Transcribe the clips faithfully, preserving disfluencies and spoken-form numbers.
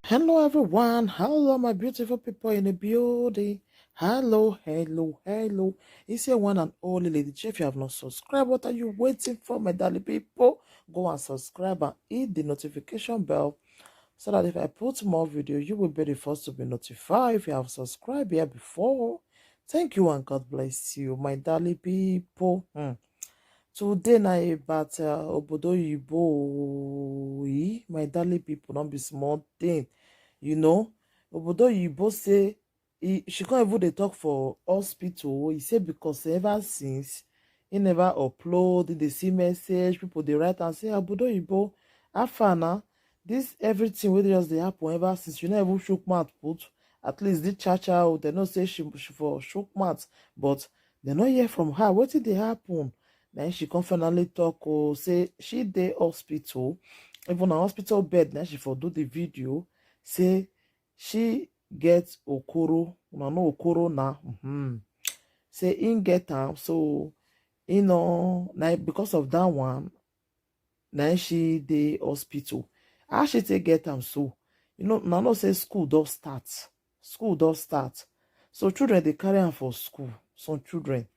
Hello, everyone. Hello, my beautiful people in the building. Hello, hello, hello. It's your one and only Lady J. If you have not subscribed, what are you waiting for, my darling people? Go and subscribe and hit the notification bell so that if I put more video, you will be the first to be notified. If you have subscribed here before, thank you and God bless you, my darling people. Hmm. Today na about uh, obodo oyibo, eh, my darling people, no be small thing. You know, obodo oyibo say he, she can't even dey talk for hospital. He say because ever since he never upload, he dey see message, people dey write and say, "Obodo oyibo, how far na? This everything wey just dey happen ever since, you never even shook mouth put." At least this cha cha, oh, they know say she, she for shook mouth, but they no hear from her. Wetin dey happen? Then she come finally talk, oh, say she dey hospital, even a hospital bed. Then she for do the video, say she get okoro. Una know okoro na. Mm-hmm. Say he get am, so you know, na because of that one, na she dey hospital. How she take get am so? You know, na know say school don start. School don start. So children dey carry am for school. Some children,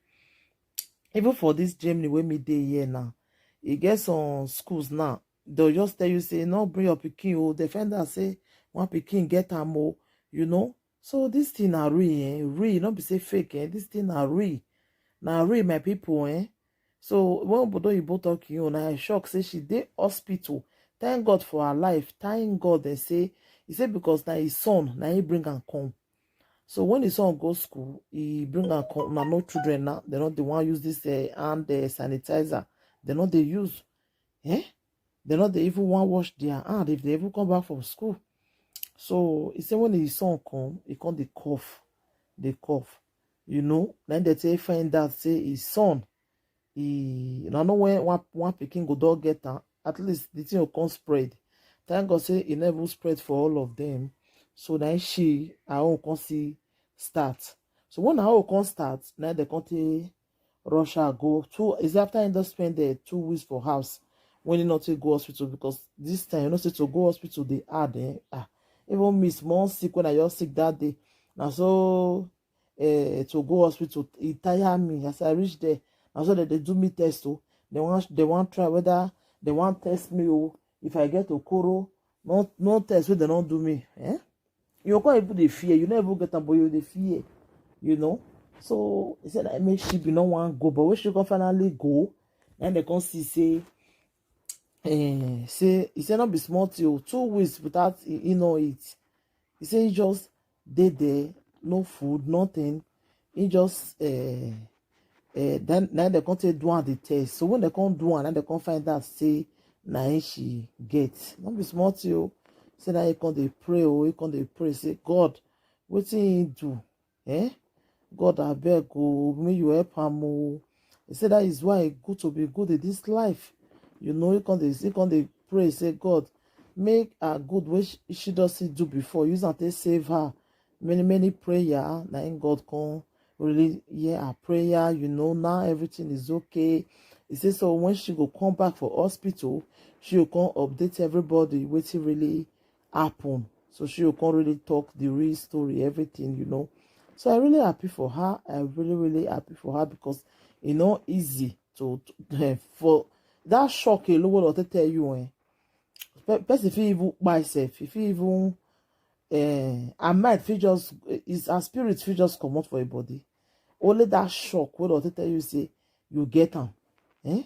even for this Germany wey me dey here now, e get some schools now. They'll just tell you say, "No bring your pikin o." They find out say one pikin get am o, you know. So this thing na real, eh? Real, no be say fake, eh? This thing na real. Na real, my people, eh? So when obodo oyibo talk, you know, I shock say she dey hospital. Thank God for her life. Thank God, they say. He say because na his son, na he bring am come. So when his son go school, he bring am come. Na no children now. They no dey wan use this uh, hand uh, sanitizer. They no dey use. Eh? They no dey even wan wash their hand if they even come back from school. So he say when his son come, he come dey cough, dey cough. You know, then they say find out say his son, he, I know when one, one pikin go don get am, at least the thing go come spread. Thank God say e never spread for all of them. So then she, her own come see start. So when her own come start, now they come take rush her go. Two, is after he don spend the two weeks for house when he not take go hospital, because this time, you know, say to go hospital, they add, eh? Ah, even me small sick when I just sick that day. Now so eh, to go hospital, e tire me. As I reach there, na so dem dey do me test o. They wan, they wan try whether they wan test me o. If I get okoro, no, no test wey dem no do me. Eh? You go come even dey fear. You no even get am, but you dey fear. You know. So he said, "I make she be no wan go," but when she come finally go, then they come see say, eh, say he said not be small thing o. Two weeks without he, he no eat. He say he just dey there, no food, nothing. He just uh, uh, then now they come take do am the test. So when they come do am, now they come find out say na him she get. No be small thing o. Say na he come dey pray o, he come dey pray say, "God, wetin he do? Eh? God, I beg o, may you help am o." He said that is why e good to be good in this life. You know, he come dey, he come dey pray say, "God, make her good wey she, she don see do before. Use am take save her." Many, many prayer. Na him God come really hear her prayer. You know, now everything is okay. He say so when she go come back for hospital, she go come update everybody wetin really happen. So she go come really talk the real story, everything, you know. So I really happy for her. I really, really happy for her because e no easy to, to for that shock alone wey dem tell you, eh? Pe- Person fit even kpai sef, e fit even eh, her mind fit just, his, her spirit fit just comot for your body. Only that shock wey dem tell you say you get am. Eh?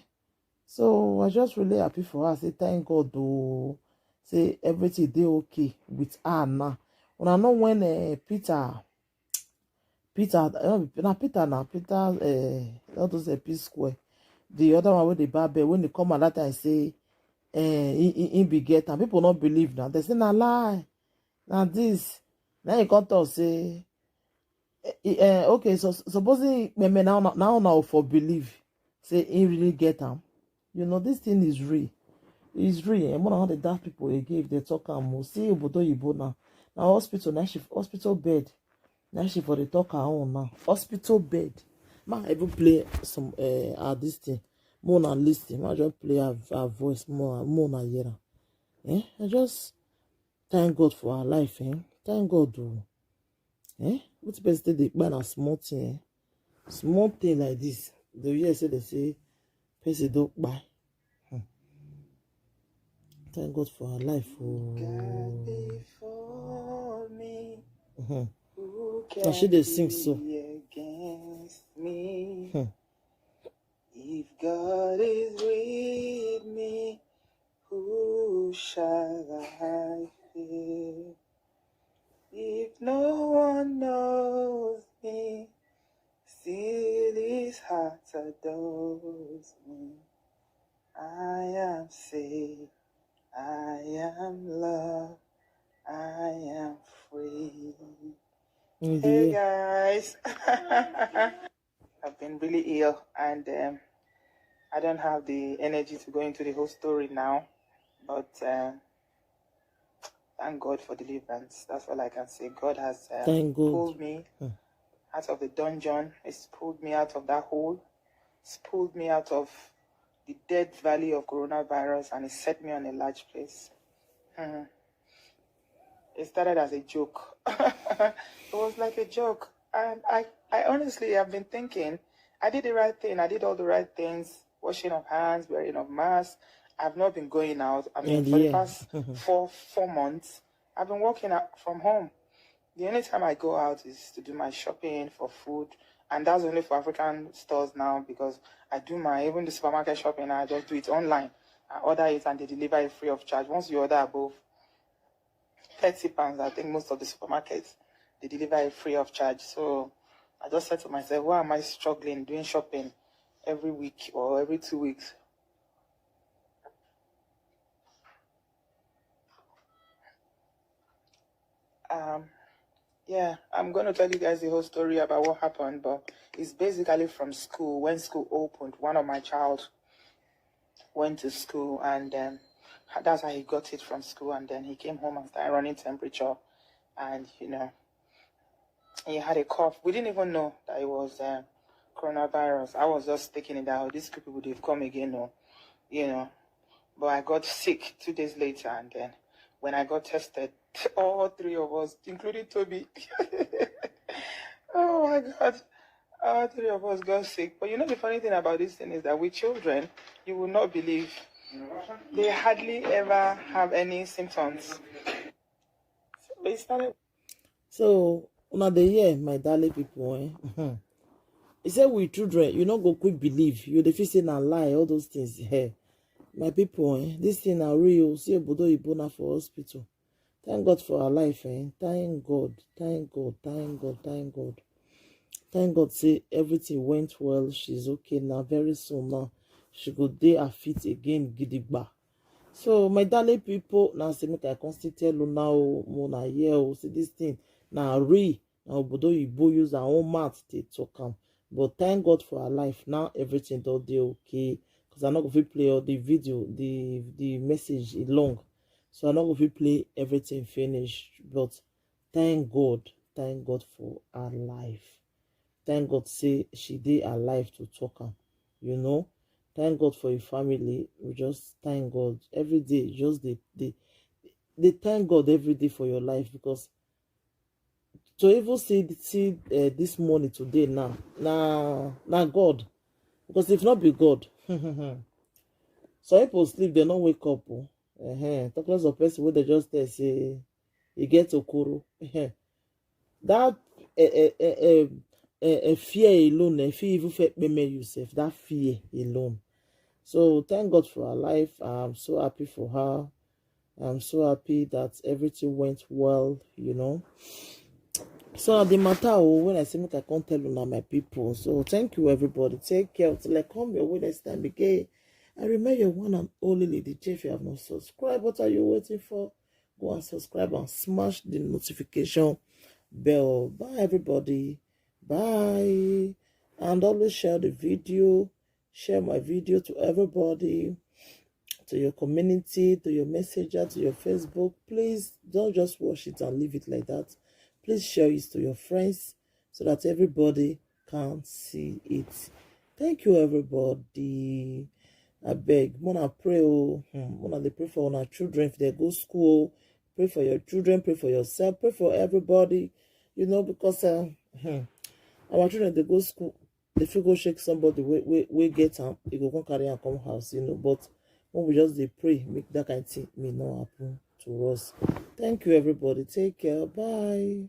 So I just really happy for her. Say thank God o. Say everything dey okay with her now. Una know when uh, Peter, Peter, uh, na Peter, na Peter, uh, all those uh, P Square. The other one wey dey barber, when he come at that time say, uh, he, he, he be get am. People no believe now. They say na lie. Na this. Now he come talk say, eh, eh, okay, so supposing meme now now now for believe say he really get am. You know this thing is real. It's real. And one of the dark people again, if they talk am, we see obodo oyibo now. Now hospital, now she hospital bed. Now she for the talk her own now. Hospital bed. Ma, I even play some uh, uh this thing. More na listen. Ma, just play her, her voice more, more na hear am. Eh? I just Thank God for our life, eh? Thank God, oh. Eh? What person take dey kpai na small thing, eh? Small thing like this. The year say they say person don kpai. Hmm. Thank God for our life, oh. God before me. Mhm. Who Na she can dey sing so. be against me? Hmm. If God is with me, who shall I fear? If no one knows me, still his heart adores me. I am safe, I am loved, I am free. Hey Indeed. Guys, I've been really ill and um, I don't have the energy to go into the whole story now, but um, thank God for deliverance. That's all I can say. God has um, Thank God. Pulled me Hmm. Out of the dungeon. It's pulled me out of that hole. It's pulled me out of the dead valley of coronavirus and it set me on a large place. Hmm. It started as a joke. It was like a joke. And I, I honestly have been thinking, I did the right thing. I did all the right things. Washing of hands, wearing of masks. I've not been going out. I mean, And for the yeah. Past four, four months, I've been working out from home. The only time I go out is to do my shopping for food. And that's only for African stores now because I do my, even the supermarket shopping, I just do it online. I order it and they deliver it free of charge. Once you order above thirty pounds, I think most of the supermarkets, they deliver it free of charge. So I just said to myself, why am I struggling doing shopping every week or every two weeks? Um, yeah, I'm going to tell you guys the whole story about what happened, but it's basically from school. When school opened, one of my child went to school, and um, that's how he got it from school. And then he came home and started running temperature, and you know, he had a cough. We didn't even know that it was um, coronavirus. I was just thinking that, oh, these people would have come again, or you know. But I got sick two days later, and then when I got tested, all three of us, including Toby, oh my God, all three of us got sick. But you know, the funny thing about this thing is that with children, you will not believe, they hardly ever have any symptoms. So it started So, una dey hear, my darling people, eh? He said, with children, you no go quick believe. You dey feel say na lie, all those things. Eh? My people, eh? This thing na real. See, obodo oyibo na for hospital. Thank God for her life, eh? Thank God, thank God, thank God, thank God. Thank God say everything went well. She's okay now. Very soon now, she go dey her feet again, gidigba. So, my darling people, now say make I come still tell you now, more na here, oh, see this thing, now real. Now, obodo oyibo use our own mouth to talk am. But thank God for her life. Now, everything don dey okay. Because I no go fit play all the video, the the message is long. So, I no go fit play everything finish. But thank God, thank God for her life. Thank God say she dey alive to talk am, you know. Thank God for your family. We just thank God every day. Just dey dey dey thank God every day for your life, because to even see see uh, this morning today now, na na God. Because if not be God, some people sleep, they no wake up. Oh. Uh-huh. Talk less of person wey they just tell say e get okoro. Uh-huh. That uh, uh, uh, uh, uh, uh, fear alone, eh, fit even fit peme yourself. That fear alone. So thank God for her life. I'm so happy for her. I'm so happy that everything went well, you know. So the matter, oh, when I say make I come tell una, my people. So thank you, everybody. Take care till I come your way next time again. I remain your one and only Lady J. If you have not subscribed, what are you waiting for? Go and subscribe and smash the notification bell. Bye, everybody. Bye. And always share the video. Share my video to everybody, to your community, to your messenger, to your Facebook. Please don't just watch it and leave it like that. Please share it to your friends so that everybody can see it. Thank you, everybody. I beg, mona pray, oh, hmm, mona dey pray for our children if they go school. Pray for your children, pray for yourself, pray for everybody, you know, because uh, hmm, our children, they go school, they fit go shake somebody, we, we, we get am, e go come carry am come house, you know, but when we just dey pray, make that kind thing may not happen to us. Thank you, everybody. Take care. Bye.